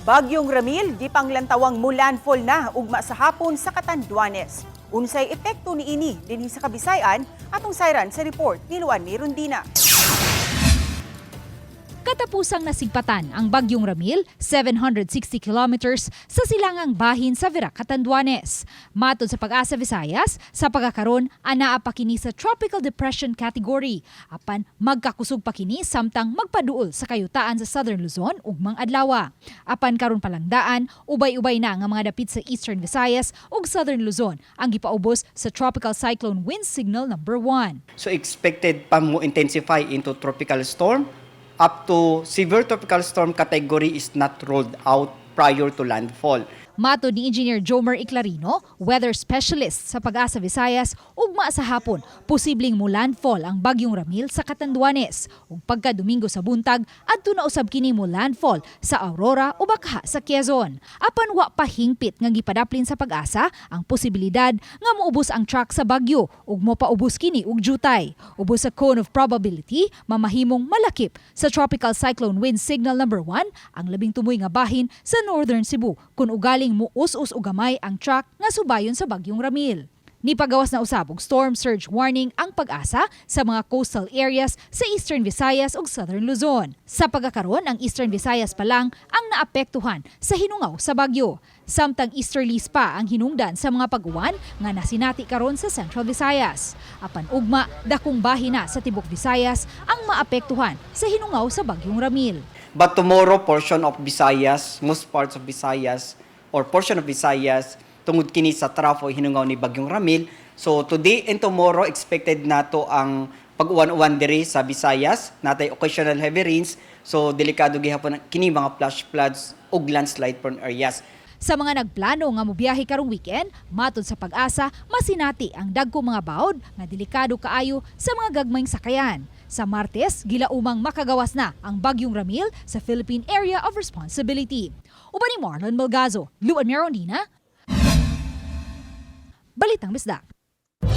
Bagyong Ramil, gipanglantawang mo-landfall na ugma sa hapon sa Catanduanes. Unsay epekto niini dinhi sa Kabisayan, atong sayran sa report ni Luan Mirundina. Katapusang nasigpatan ang Bagyong Ramil, 760 kilometers sa silangang bahin sa Virac, Catanduanes. Matod sa Pag-asa Visayas, sa pagkakaron, anaa pa kini sa tropical depression category. Apan magkakusog pa kini samtang magpaduol sa kayutaan sa Southern Luzon ugmang adlaw. Apan karon palang daan, ubay-ubay na nga mga dapit sa Eastern Visayas ug Southern Luzon ang gipaubos sa Tropical Cyclone Wind Signal number 1. So expected pa mo intensify into tropical storm. Up to severe tropical storm category is not rolled out prior to landfall. Matod ni Engineer Jomer Eclarino, weather specialist sa Pag-asa Visayas, ugma sa hapon, posibleng mo landfall ang Bagyong Ramil sa Catanduanes. Ug pagka Domingo sa buntag, adto na usab kini mo landfall sa Aurora o baka sa Quezon. Apan wa pa hingpit nga gipadaplin sa Pag-asa ang posibilidad nga moubos ang track sa bagyo ug mopaubos kini og jutay. Ubos sa cone of probability, mamahimong malakip sa Tropical Cyclone Wind Signal number 1 ang 13 nga bahin sa Northern Cebu kung ugaling muus-us og gamay ang track nga subayon sa Bagyong Ramil. Nipagawas na usab og storm surge warning ang Pag-asa sa mga coastal areas sa Eastern Visayas ug Southern Luzon. Sa pagkakaron, ang Eastern Visayas pa lang ang naapektuhan sa hinungaw sa bagyo. Samtang easterlies pa ang hinungdan sa mga pag-uwan nga nasinati karon sa Central Visayas. Apan ugma, dakong bahin na sa tibok Visayas ang maapektuhan sa hinungaw sa Bagyong Ramil. But tomorrow, portion of Visayas, most parts of Visayas, or portion of Visayas, tungod kini sa trough o hinungaw ni Bagyong Ramil. So today and tomorrow, expected nato ang pag-uwan-uwan diri sa Visayas, natay occasional heavy rains. So delikado gihapon kini mga flash floods ug landslide prone areas. Sa mga nagplano nga mobiyahe karong weekend, matod sa Pag-asa, masinati ang dagko mga bawd nga delikado kaayo sa mga gagmayng sakayan. Sa Martes, gilaumang makagawas na ang Bagyong Ramil sa Philippine Area of Responsibility. Uban ni Marlon Malgazo, Luan Merondina, Balitang Bisdak.